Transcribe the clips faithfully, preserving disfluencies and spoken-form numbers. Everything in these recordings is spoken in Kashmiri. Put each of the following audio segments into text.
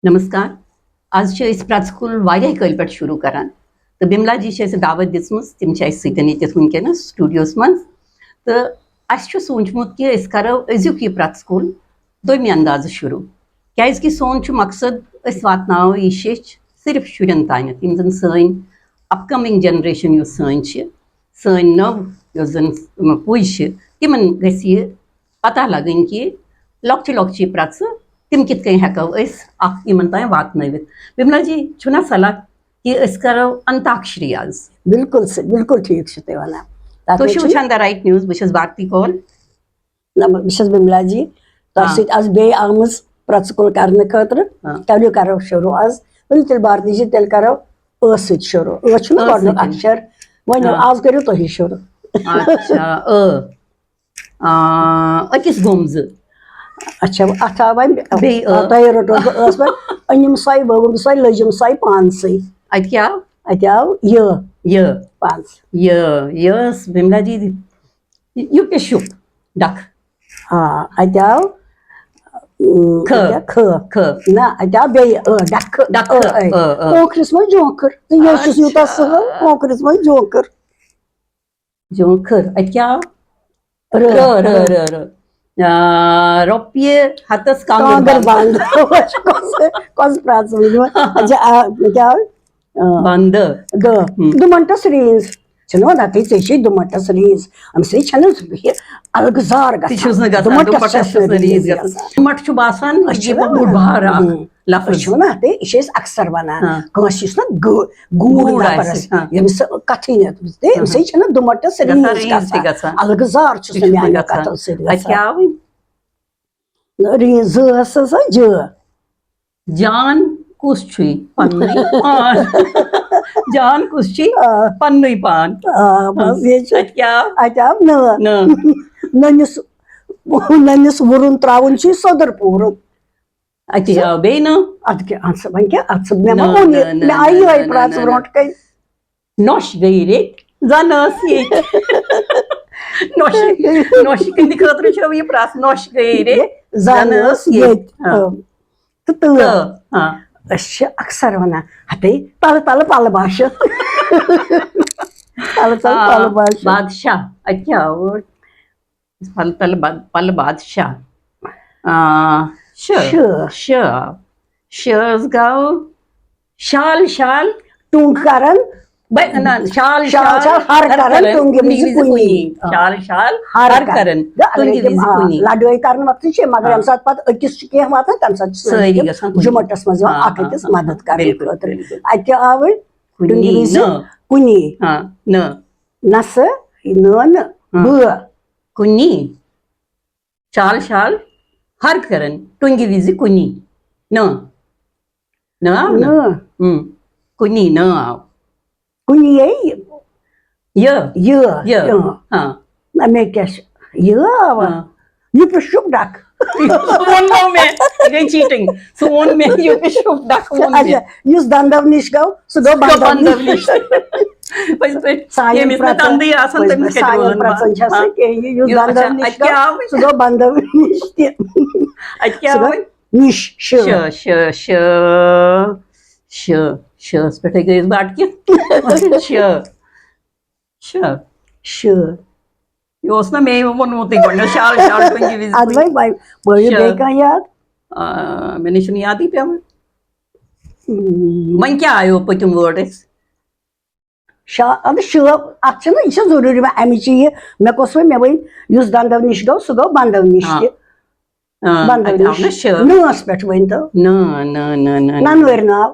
نمسکار۔ آز چھِ أسۍ پرٛٮ۪تھ سکوٗل واریاہ کٲلۍ پٮ۪ٹھ شروٗع کران، تہٕ بِملا جی چھِ اَسہِ دعوت دِژمٕژ، تِم چھِ اَسہِ سۭتۍ ییٚتٮ۪تھ وٕنکیٚنَس سٹوڈیوَس منٛز۔ تہٕ اَسہِ چھُ سوٗنٛچمُت کہِ أسۍ کرو أزیُک یہِ پرٛٮ۪تھ سکوٗل دوٚیمہِ اندازٕ شروٗع، کیازِ کہِ سون چھُ مقصد، أسۍ واتناوو یہِ شیٚچھ صرف شُرٮ۪ن تانٮ۪تھ، یِم زَن سٲنۍ اپکمنگ جنریشن یۄس سٲنۍ چھِ، سٲنۍ نٔو یۄس زَن پُے چھِ، تِمن گژھِ یہِ پتہ لگٕنۍ کہِ لۄکچہِ لۄکچہِ پرٛٮ۪ژٕ تِم کِتھ کٔنۍ ہٮ۪کو أسۍ اکھ یِمن تام واتنٲوِتھ۔ بِملا جی، چھُنہ صلاح کہِ أسۍ کرو انتاکشری آز؟ بِلکُل سہی، بِلکُل ٹھیٖک چھِو تُہۍ وَنان۔ تَتھ تُہۍ منٛز چھِو چھُنہٕ وٕچھان The Right News، بہٕ چھَس بھارتی کول۔ نہ، بہٕ چھَس بِملا جی، تۄہہِ آ۔ سۭتۍ آز بیٚیہِ آمٕژ پرٛٮ۪ژٕ کُل کرنہٕ خٲطرٕ۔ آ۔ تیٚلہِ کرو شروٗع آز۔ ؤلِو تیٚلہِ بھارتی جی، تیٚلہِ کرو ٲ سۭتۍ شروٗع۔ ٲ چھُنہ ٲ گۄڈٕنیُک سۭتۍ۔ اَکشر۔ وۄنۍ آ۔ آز کٔرِو تُہی شروٗع۔ اچھا، ٲ۔ آ، أکِس گوٚم زٕ۔ اچھا، اَتھ آو وۄنۍ بیٚیہِ ٲ۔ آ، تۄہہِ روٚٹوٕ بہٕ ٲس وۄنۍ۔ أنِم سۄے، وٲوٕم سۄے، لٔجِم سۄے پانسٕے۔ اَتہِ کیٛاہ آو؟ اَتہِ آو یہِ۔ یہِ۔ پانسٕے۔ یہِ، یہِ ٲس بِملا جی، یہِ، یہِ پیٚشُک ڈَکھ۔ آ، اَتہِ آو، اۭں، کھٲ۔ اَتہِ آو کھٲ۔ کھٲ۔ نہ، اَتہِ آو بیٚیہِ ٲ، ڈَکھٕ۔ ڈَکھٕ، ٲ، ٲ۔ ٲ، ٲ۔ کونٛکرِس منٛز جونٛکھٕر۔ تہٕ یہِ حظ چھُس یوٗتاہ اچھا۔ سہل، کونٛکرِس منٛز جونٛکھٕر۔ جونٛکھٕر۔ اَتہِ کیٛاہ آو؟ رٲ۔ رٲ، رٲ، رٲ، رٲ۔ آ، رۄپیہِ ہَتَس کانٛگٕر کانٛگٕر بنٛد۔ بنٛد۔ وۄنۍ چھُ کۄس، کۄس پرٛٮ۪ژ وٕنہِ وۄنۍ؟ اچھا، آ، کیٛاہ آو؟ آ۔ بنٛدٕ۔ دَہ۔ ہُم۔ دُمَٹَس رینٛج۔ چھِنہٕ وَنان، تُہۍ، ژےٚ چھے دُمَٹَس رینٛج۔ اَمہِ سۭتۍ چھَنہٕ یہِ الگہٕ زار تہِ گژھان۔ چھُس نہٕ گژھان، دُمَٹَس دُمَٹَس چھَس چھُس نہٕ نہٕ رینٛج رینٛج گژھان۔ گژھان۔ دُمَٹ چھُ باسان، أسۍ چھِ یہِ گوٚو وَنان۔ بوٚڑ بار اکھ ہُم۔ لفظ۔ أسۍ چھِ وَنان، تہٕ یہِ چھِ أسۍ اکثر وَنان، ہاں۔ کٲنٛسہِ یُس نہ گُ-، گوٗر گوٗر نفر آسہِ، آسہِ، ہاں۔ ییٚمِس کَتھٕے نہٕ تہٕ أمِس ہاں۔ چھَنہٕ دُمَٹَس گژھان رینٛج رینٛج تہِ گژھان۔ گژھان۔ الگہٕ زار چھُس یہِ نہٕ چھُس نہٕ میٛانہِ گژھان۔ کَتھو سۭتۍ اَتہِ گژھان۔ کیٛاہ آوٕے؟ رینٛج زٕ ٲسٕس زٕ جٲ۔ جان کُس چھُے؟ پننُے پان۔ جان کُس چھُے؟ آ۔ پننُے پان۔ آ، بس یہِ چھُ۔ اَتہِ کیٛاہ آو؟ اَتہِ آو نٲ۔ نٲ۔ نٔنِس، نٔنِس وُرُن ترٛاوُن چھُے سوٚدُر پوٗرُن۔ اَتہِ آو بیٚیہِ نٲ۔ اَدٕ کیٛاہ، اَدٕ سا، وۄنۍ کیٛاہ، اَدٕ سا، مےٚ ما نٲ، ووٚن یہِ، نٲ، نٲ، مےٚ آیہِ نٲ، یِہوٚے نٲ، پرٛٮ۪ژ نٲ، نٲ۔ برونٛٹھ کَنہِ۔ نۄش گٔیہِ ریٚتۍ، زَن ٲس ییٚتہِ۔ نۄشہِ، نۄشہِ ہٕنٛدِ خٲطرٕ چھو یہِ پرٛٮ۪ژ، نۄش گٔیہِ ریٚتۍ، زَن زَن ٲس ٲس ییٚتہِ۔ ییٚتہِ۔ ہاں۔ اۭں۔ تہٕ تۭر۔ تہٕ، ہاں۔ أسۍ چھِ اکثر وَنان، ہَتے تَلہٕ تَلہٕ پَلہٕ باشَس۔ تَلہٕ تَلہٕ آ، پَلہٕ باشَس۔ بادشاہ، اَتہِ کیٛاہ آو word؟ پَلہٕ تَلہٕ با-، پَلہٕ بادشاہ۔ آ، شٲ۔ شٲ۔ شٲ۔ شٲ حظ گوٚو شال، شال۔ ٹوٚنٛگ کَران۔ بے-، نہ، شال، شال، شال، شال، ہر ہر کَران، کران، ٹوٚنٛگہِ ٹوٚنٛگہِ وِزِ وِزِ کُنی۔ کُنی۔ شال، شال، ہر ہر کران، کران۔ گوٚو، ٹوٚنٛگہِ اگر وِزِ تِم، آ، کُنی۔ لڑٲے کرنہٕ وقتہٕ چھِ، مگر آ۔ ییٚمہِ ساتہٕ پَتہٕ أکِس چھُ کینٛہہ واتان، تَمہِ ساتہٕ چھِ سٲری سٲری گژھان کُنی۔ جُمٹَس منٛز یِوان آ، اَکھ آ، أکِس آ، مدد کرنہٕ بِلکُل، خٲطرٕ۔ بِلکُل۔ اَتہِ کیٛاہ آوٕے؟ کُنی، ٹوٚنٛگہِ وِزِ نہ۔ کُنی۔ آ، نہ۔ نہ سا، نہ، نہ، آ۔ بہٕ۔ کُنی۔ شال، شال، ہر کران، ٹُنگہِ وِزِ کُنی۔ نہ۔ نہ آو نہ؟ نہ۔ ہم۔ کُنی نہ آو۔ کُنی یے۔ یہِ۔ یہِ۔ یہِ۔ ہاں۔ نہ، مےٚ کیٛاہ چھُ؟ یہِ آو۔ ہاں۔ یہِ پیوٚو شُپ ڈَکھ۔ سُہ ووٚنمو مےٚ، یہِ گٔے cheating۔ سُہ ووٚن مےٚ، یہِ پیوٚو شُپ ڈَکھ ووٚن مےٚ۔ اچھا، یُس دَندَو نِش گوٚو، سُہ گوٚو سُہ گوٚو بَندَو بَندَو نِش۔ نِش۔ پٔزۍ پٲٹھۍ، سانٮ۪ن ییٚمِس نہٕ پرٛٮ۪ژَن، دَندٕے آسَن، پٔزۍ تٔمِس پٲٹھۍ کَتہِ سانٮ۪ن روزَن پرٛٮ۪ژَن بَنٛد؟ چھِ آسان ہاں۔ کینٛہہ، یہِ یُس یہِ، دَندَو اچھا، نِش اَتہِ گوٚو، کیٛاہ آو وۄنۍ؟ سُہ گوٚو بَندَو نِش تہِ۔ اَتہِ کیٛاہ سُہ آو گوٚو وۄنۍ؟ نِش، شٲ۔ شٲ، شٲ، شٲ۔ شٲ، شٲہَس پٮ۪ٹھَے گٔیَس بہٕ اَٹکِتھ۔ شٲ۔ شٲ۔ شٲ۔ یہِ اوس نہ مےٚ ووٚنمُتٕے گۄڈٕنٮ۪تھ، شال، شال ٹُنٛگہِ وِزِ اَدٕ کُنہِ۔ وۄنۍ، وۄنۍ، وۄنۍ شٲ۔ بیٚیہِ کانٛہہ یاد؟ آ، مےٚ نَے چھُنہٕ یادٕے پٮ۪وان۔ ہم۔ وۄنۍ کیٛاہ آیو پٔتِم word اَسہِ؟ شا-، اَدٕ شٲ، اَتھ چھِنہ، یہِ چھِ ضروٗری وۄنۍ اَمِچ یہِ، مےٚ کۄس وۄنۍ، مےٚ وۄنۍ یُس دَندَو نِش گوٚو، سُہ گوٚو بَندَو نِش آ۔ تہِ۔ آ، بَندَو اَتہِ آو نِش۔ نہ شٲ۔ نٲس پٮ۪ٹھ ؤنۍ تو۔ نہ، نہ، نہ، نہ، نہ۔ نَنہٕ وٲرۍ ناو۔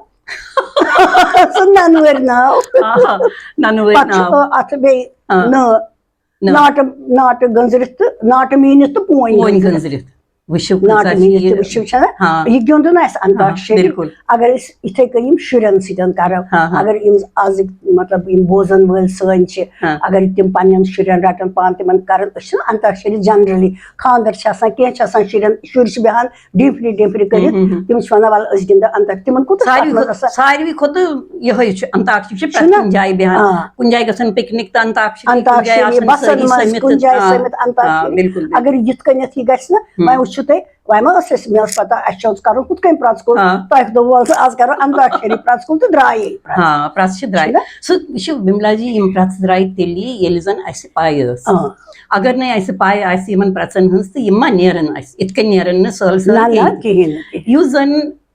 سُہ نَنہٕ وٲرۍ ناو۔ آ، نَنہٕ وٲرۍ پَتہٕ چھُ ناو۔ ٲ-، اَتھ بیٚیہِ آ۔ نٲ۔ نہ۔ ناٹہٕ، ناٹہٕ گٔنٛزرِتھ تہٕ ناٹہٕ میٖنِتھ تہٕ پوٗنۍ پوٗنۍ گٔنٛزرِتھ۔ گٔنٛزرِتھ۔ وٕچھِو، ناٹہٕ کۭژاہ چھِ میٖنِتھ یہِ۔ تہٕ وٕچھِو، چھَنا؟ ہاں۔ یہِ گیُنٛدُن آسہِ ہاں، انتاکشری۔ بِلکُل۔ اگر أسۍ یِتھَے کٔنۍ یِم شُرٮ۪ن سۭتۍ کَرو، ہاں، ہاں۔ اگر یِم آزٕکۍ، مطلب، یِم بوزَن وٲلۍ سٲنۍ چھِ، ہاں۔ اگر تِم پنٛنٮ۪ن شُرٮ۪ن رَٹَن پانہٕ، تِمَن کَرَن، أسۍ چھِنہ انتاکشری generally، خانٛدَر چھِ آسان، کینٛہہ چھِ آسان شُرٮ۪ن، شُرۍ چھِ بیٚہان ڈِمپھرِ ڈِمپھرِ کٔرِتھ، ہم، ہم، ہم۔ تِم چھِ وَنان، "وَلہٕ أسۍ گِنٛدو انتاکشری۔" تِمَن کوٗتاہ ساروی اَتھ منٛز کھۄتہٕ، آسان؟ ساروی کھۄتہٕ یِہوٚے چھُ، انتاکشری چھِ پرٛٮ۪تھ چھُنہ؟ کُنہِ جایہِ بیٚہان۔ آ۔ کُنہِ جایہِ گژھن پِکنِک تہٕ انتاکشری، کُنہِ جایہِ انتاکشری، آسن بسن سٲری منٛز سٔمِتھ کُنہِ تہٕ، جایہِ آ، سٔمِتھ آ، انتاکشری۔ بِلکُل، بِلکُل۔ اگر یِتھ کٔنٮ۪تھ یہِ گژھِ نہ، ہم۔ وۄنۍ وٕچھِو تۄہہِ، وۄنۍ ما ٲس اَسہِ، مےٚ ٲس پَتہ اَسہِ چھُ آز کَرُن ہُتھ کٔنۍ پرٛٮ۪ژھ کُل، آ۔ تۄہہِ دوٚپوُ، آز کَرو اَنتاکشری پرٛٮ۪ژھ کُل تہٕ درٛایے پرٛٮ۪ژھ۔ ہاں، پرٛٮ۪ژھ چھِ درٛاے۔ چھُنہ؟ سُہ، یہِ چھُ بِملا جی، یِم پرٛٮ۪ژھ درٛاے تیٚلی، ییٚلہِ زَن اَسہِ پَے ٲس۔ آ۔ اگر نَے اَسہِ پَے آسہِ یِمَن پرٛٮ۪ژَن ہٕنٛز، تہٕ یِم ما نیرَن اَسہِ، یِتھ کٔنۍ نیرَن نہٕ سہل سہل نہ، نہ، کِہیٖنۍ۔ کِہیٖنۍ نہٕ، کِہیٖنۍ۔ یُس زَن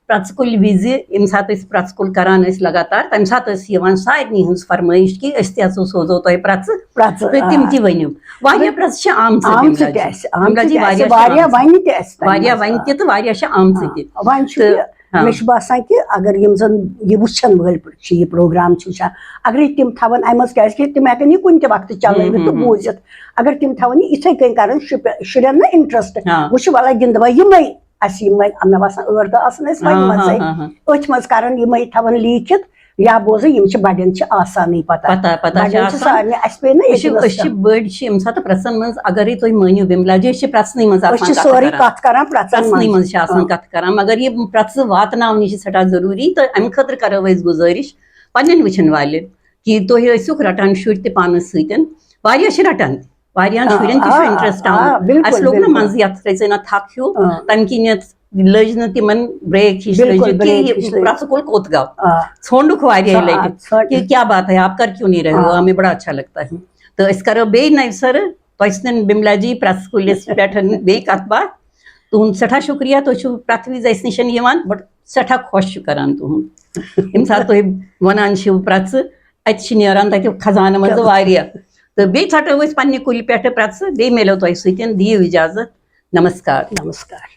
پرٛٮ۪ژھ کُلۍ وِزِ، ییٚمہِ ساتہٕ أسۍ پرٛٮ۪ژھ کُل کَران ٲسۍ لگاتار، تَمہِ ساتہٕ ٲس یِوان سارنٕے ہٕنٛز فرمٲیش کہِ أسۍ تہِ ہسا سوزو تۄہہِ پرٛٮ۪ژھ۔ پرٛٮ۪ژھ، تہٕ تِم آ۔ تہِ ؤنِو۔ واریاہ پرٛٮ۪ژھ چھِ آمژٕ آمژٕ بِملا تہِ جی۔ اَسہِ، آمژٕ بِملا جی تہِ اَسہِ، واریاہ چھِ واریاہ آمژٕ۔ وَنہِ تہِ اَسہِ، تَمہِ واریاہ ساتہٕ، وَنہِ آ۔ تہِ تہٕ واریاہ چھِ آمژٕ آ، تہِ۔ وۄنۍ چھُ تہٕ، یہِ، آ۔ مےٚ چھُ باسان کہِ اگر یِم زَن یہِ وٕچھَن وٲلۍ چھِ، یہِ پروگرام چھِ وٕچھان، اگرے تِم تھاوَن اَمہِ منٛز، کیٛازِکہِ تِم ہٮ۪کَن یہِ کُنہِ تہِ وقتہٕ چلٲوِتھ ہُم، تہٕ ہُم، ہُم۔ بوٗزِتھ۔ اگر تِم تھاوَن یہِ یِتھَے کٔنۍ کَرَن، شُپہِ-، شُرٮ۪ن نہ انٹرسٹ، آ۔ وۄنۍ چھُ وَلہٕ گِنٛدوا یِمَے، اَسہِ یِمَے، مےٚ باسان ٲٹھ دۄہ آسَن اَسہِ وۄنۍ آ، یِمَن آ، سۭتۍ۔ آ، آ۔ أتھۍ منٛز کَرَن یِمَے، تھاوَن لیٖکھِتھ، یا بوزو، یِم چھِ بَڑٮ۪ن چھِ آسانٕے پَتہ۔ پَتہ، پَتہ چھِ بَڑٮ۪ن چھِ آسان۔ سارنٕے، اَسہِ پیٚیہِ نہ أسۍ چھِ، ییٚتہِ أسۍ چھِ بٔڑۍ چھِ ییٚمہِ ساتہٕ پرٛٮ۪ژَن منٛز، اگرے تُہۍ مٲنِو بِملا جی، أسۍ چھِ پرٛٮ۪ژنٕے منٛز آسان أسۍ چھِ کَتھٕ سورُے کَران۔ کَتھ کَران پرٛٮ۪ژَن پرٛٮ۪ژنٕے منٛز۔ منٛز چھِ آسان آ۔ کَتھٕ کَران، مگر یِم پرٛٮ۪ژٕ واتناونٕچ چھِ سٮ۪ٹھاہ ضروٗری، تہٕ اَمہِ خٲطرٕ کَرو أسۍ گُزٲرِش پنٛنٮ۪ن وٕچھَن والٮ۪ن کہِ تُہۍ ٲسِوکھ رَٹان شُرۍ تہِ پانَس سۭتۍ، واریاہ چھِ رَٹان تہِ، واریاہَن آ، شُرٮ۪ن تہِ چھُ آ، interest آ، آمُت۔ بِلکُل، اَسہِ لوٚگ نہٕ بِلکُل۔ منٛزٕ یَتھ ترٛٲے ژٕ نہ تھَکھ ہیوٗ، آ۔ تَمہِ کِنٮ۪تھ لٔج نہٕ تِمَن break ہِش بِلکُل، لٔج یہِ کہِ break یہِ ہِش لٔج۔ پرٛٮ۪ژٕ کُل کوٚت گوٚو؟ آ۔ ژھونٛڈُکھ واریاہ آ، لَٹہِ ژھونٛڈ۔ کہ کیا بات ہے، آپ کر کیوں نہیں رہے ہو، آ۔ ہمیں بڑا اچھا لگتا ہے۔ تہٕ أسۍ کَرو بیٚیہِ نَوِ سَرٕ تۄہہِ سٕنٛدٮ۪ن بِملا جی پرٛٮ۪ژٕ کُلِس پٮ۪ٹھ بیٚیہِ کَتھ باتھ۔ تُہُنٛد سٮ۪ٹھاہ شُکریہ، تُہۍ چھِو پرٛٮ۪تھ وِزِ اَسہِ نِش یِوان، but سٮ۪ٹھاہ خۄش چھُ کَران تُہُنٛد۔ ییٚمہِ ساتہٕ تُہۍ وَنان چھِو پرٛٮ۪ژٕ، اَتہِ چھِ نیران تَتہِ خزانہٕ منٛزٕ واریاہ۔ تہٕ بیٚیہِ ژَٹو أسۍ پنٛنہِ کُلہِ پٮ۪ٹھٕ پرٛٮ۪ژٕ، بیٚیہِ میلو تۄہہِ سۭتۍ، دِیِو اِجازت۔ نمسکار۔ نمسکار۔